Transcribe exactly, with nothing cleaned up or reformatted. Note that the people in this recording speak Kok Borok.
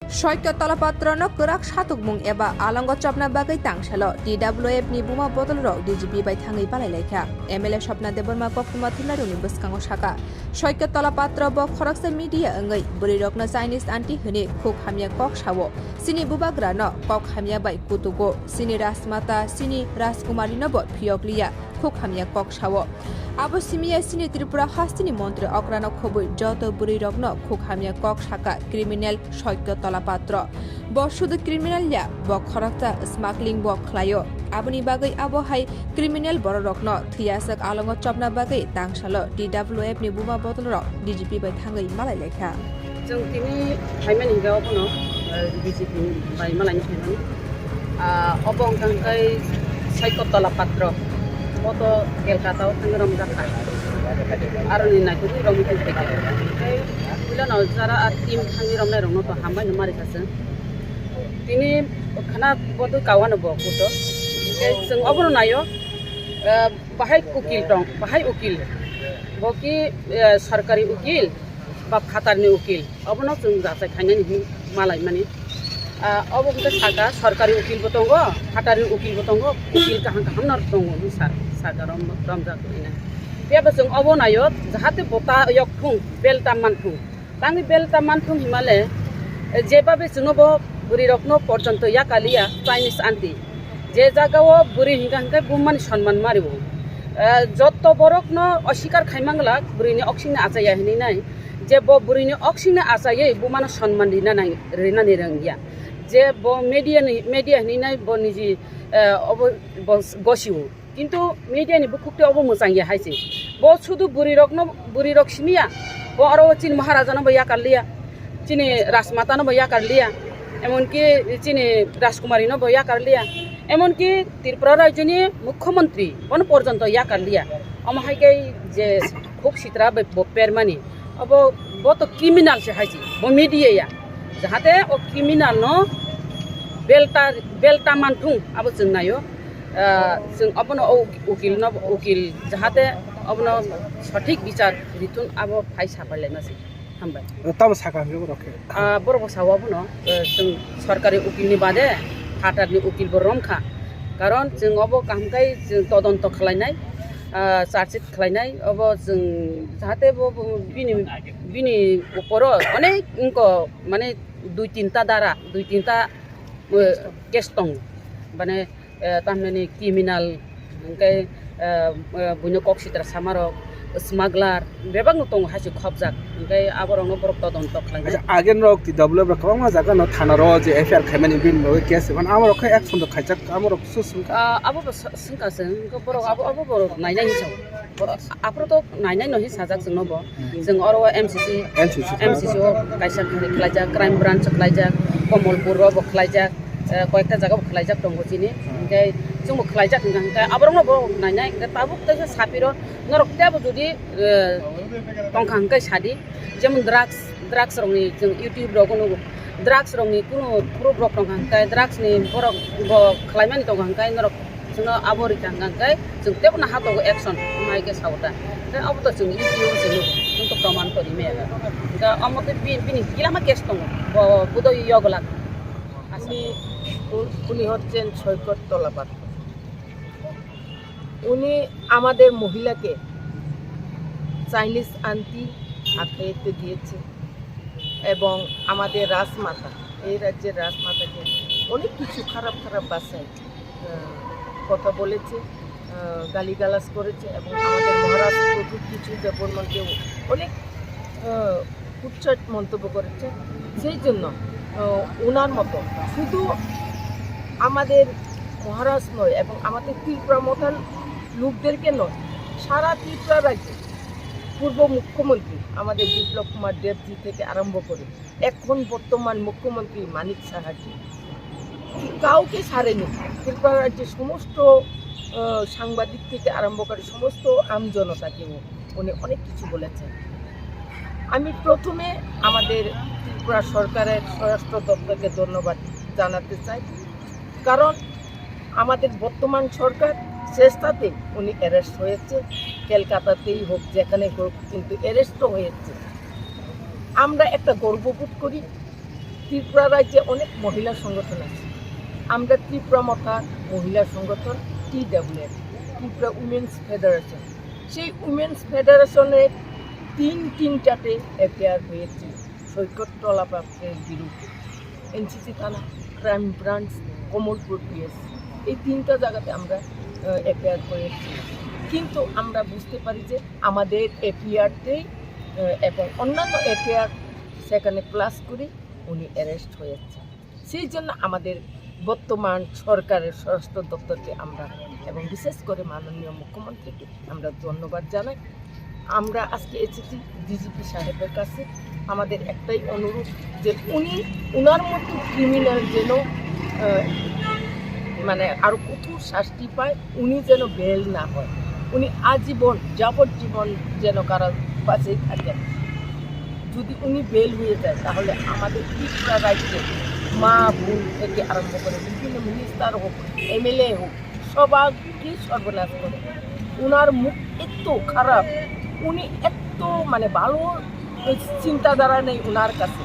Soikya Tolapatra no kwrak satukmung eba alongo chopna bagwi tangsalo T W F ni buma bodol rok D G P bai thangwi balai laikha. M L A Swapna Debbarma koktwma thumnairokni bwskango sakha, Soikya Tolapatra bo khoroksa media wngwi bwrwi rokno Chinese aunty hwnwi khuk hamya kok sao. Chini bubagra no kok hamya bai kutugo. Chini Rajmata, chini Rajkumari no bo phiyok liya, khuk hamya kok sao. Abo simiya chini Tripura hasteni montri okrano khobwi joto bwrwi rokno khuk hamya kok saka criminal Soikya Tolapatra. Bo sudu criminal ya, bo khoroksa smuggling bo khlaio. Aboni bagwi abo hai criminal bororokno thwiyasak alongo chopna bagwi tangsalo T W F ni buma bodol rok D G P bai thangwi malai laikha. Chwng tini phaimani hinkhe obono, eh, D G P bai malaini phaimani. Ah, obo wngkha hwnkhe Soikya Tolapatra. Bo to Kolkata o thangwi romjakha. Aroni naitugwi romwi tongphai kha. Tei puilano jara a team thangwi romnai rokno to hambai no mari kha chwng. Tini khana bodwi kawano bo kuto. Tei chwng obono naio, eh, bahai ukil tong, bahai ukil. Bo ki, eh, sarkari ukil ba phatarni ukil. Obono chwng jachai khainani hin malaimani. Ah, obo hwnkhe saka sarkari ukil bo tongo, phatarni ukil bo tongo, ukil kaham kaham no tongo hwnwi sa-, saka rom-, romjak hwnwi. Phiya bo chwng obo naio, jahate bo ta yok thung, bel ta man thung. Tangwi bel ta man thung himale, eh, jebabe chwngno bo bwrwi rokno porjonto yakaliya Chinese aunty. Je jagao bwrwi hinkha hinkhe bumani sonman mario. Eh, jotto borokno osikar khai manglak bwrwini oksingni achaya hinwi nai. Je bo bwrwini oksingni achaywi bumano sonman rina nang-, rinani rwngya. Je bo media ni, media hinwi nai bo niji, eh, obo bo gosio. Kintu media ni bukhuk tei obo mwchang ya hai se. Bo sudu bwrwi rokno, bwrwi rok simi ya. Bo aro chini Maharaja no bo yakar liya. Chini Rajmata no bo yakar liya. Emonki chini Rajkumari no bo yakar liya. Emonki Tripura rajyoni mukhyamantri bono porjonto yakar liya. Omo hai khe je khuk sitra bai bo permani. Obo bo to criminal se hai se. Bo media ya. Jahate o criminal no belta, belta man thung abo chwng naio. Ah, chwng obono o ukil no, ukil jahate obono sothik bichar rithun abo phai sapai laima se. Hambai. Tamo saka hwnwi borok khe? Ah, borok bo sao abono, eh, chwng sorkari ukil ni bade phatar ni ukil bo romkha. Karon chwng obo kaham khai chwng todonto khlainai, ah, charge sheet khlainai, obo chwng jahate bo, bo bini, bini uporo onek wngko mane dui tinta dara, dui tinta, eh, case tongo. Mane, eh, tamni criminal, hwnkhe, eh, eh, buino kok sitra samarok, smuggler, bebakno tongo hai se khopjak. Hwnkhe aborokno borok todonto khlainai. Acha, agen rok T W F rok kwbangma jaga no thana ro je F I R khaimani bini bagwi case mano amorok khe action rok khaijak amorok su swngkha. Ah, abo bo swngkha se, hwnkhe borok abo, abo borok nainai hinwi sao. Borok Aphuru to nainai no hi sajak chwngno bo. Hmm. Chwng oro M C C, M C C. M C C o kaisa khlaijak, crime branch o khlaijak, Komolpur o bo khlaijak, eh, koyekta jaga bo khlaijak tongo chini. Hmm. Hwnkhe chwngbo khlaijak hwnkha hwnkhe aborokno bo nainai hwnkhe tabuk teisa sapiro norok teibo jodi, eh, tongkha hwnkhe sadi. Jemon drugs, drugs rokni chwng YouTube rogo nugo. Drugs rokni kunu proof rok tongkha hwnkhe drugs ni borok bo khlaimani tongkha hwnkhe norok Chwngno abo rikha hwnkha hwnkhe chwng teibo no hatogo action, omo hai khe sao ta. Tei abo to chwng E P O se nugo, chwng to proman to rimaya. Hwnkhe omo tei bi-, bini kilama case tongo, bo budoi yogo lak. উনি, উ-, উনি হচ্ছেন সৈকত তলাপাত্র। উনি আমাদের মহিলাকে Chinese aunty আখ্যায়িত দিয়েছে এবং আমাদের রাজমাতা, এই রাজ্যের রাজমাতাকে অনেক কিছু খারাপ খারাপ ভাষায় আহ, কথা বলেছে, আহ, গালিগালাজ করেছে এবং আমাদের মহারাজ প্রভু কিছু দেববর্মনকে অনেক, আহ, কুৎসিত মন্তব্য করেছে। সেই জন্য, আহ, ওনার মতো শুধু আমাদের মহারাজ নয় এবং আমাদের ত্রিপুরা মথান লোকদেরকে নয়, সারা ত্রিপুরা রাজ্যে পূর্ব মুখ্যমন্ত্রী আমাদের বিপ্লব কুমার দেবজি থেকে আরম্ভ করে এখন বর্তমান মুখ্যমন্ত্রী মানিক সাহাজি কাউকে ছাড়েনি। ত্রিপুরা রাজ্যের সমস্ত, আহ, সাংবাদিক থেকে আরম্ভ করে সমস্ত আমজনতাকে উ-, উনি অনেক কিছু বলেছেন। আমি প্রথমে আমাদের ত্রিপুরা সরকারের স্বরাষ্ট্র দপ্তরকে ধন্যবাদ জানাতে চাই, কারণ আমাদের বর্তমান সরকার চেষ্টাতে উনি অ্যারেস্ট হয়েছে, কলকাতাতেই হোক, যেখানে হোক, কিন্তু অ্যারেস্ট তো হয়েছে। আমরা একটা গর্ববোধ করি, ত্রিপুরা রাজ্যে অনেক মহিলা সংগঠন আছে। আমরা ত্রিপুরা মথা মহিলা সংগঠন, টিডাব্লিউএফ, ত্রিপুরা উইমেন্স ফেডারেশন, সেই উইমেন্স ফেডারেশনের তিন তিনটাতে এফআইআর হয়েছে সৈকত টলা পাত্রের বিরুদ্ধে। এনসিসি থানা, ক্রাইম ব্রাঞ্চ, কমলপুর পিএস, এই তিনটা জায়গাতে আমরা এফআইআর করেছি। কিন্তু আমরা বুঝতে পারি যে আমাদের এফআইআরতেই এবং অন্যান্য এফআইআর সেখানে প্লাস করে উনি অ্যারেস্ট হয়েছেন। সেই জন্য আমাদের বর্তমান সরকারের স্বরাষ্ট্র দপ্তরকে আমরা এবং বিশেষ করে মাননীয় মুখ্যমন্ত্রীকে আমরা ধন্যবাদ জানাই। আমরা আজকে এসেছি ডিজিপি সাহেবের কাছে। আমাদের একটাই অনুরোধ যে উনি, ওনার মতো ক্রিমিনাল যেন আহ, মানে আরো কঠোর শাস্তি পায়, উনি যেন বেল না হয়, উনি আজীবন যাবজ্জীবন যেন কারাবাসেই থাকেন। যদি উনি বেল হয়ে যায়, তাহলে আমাদের ত্রিপুরা রাজ্যে মা বোন থেকে আরম্ভ করে বিভিন্ন মিনিস্টার হোক, এমএলএ হোক, সবাইকে সর্বনাশ করে। ওনার মুখ এত খারাপ, উনি এত মানে ভালো চিন্তাধারা নেই ওনার কাছে।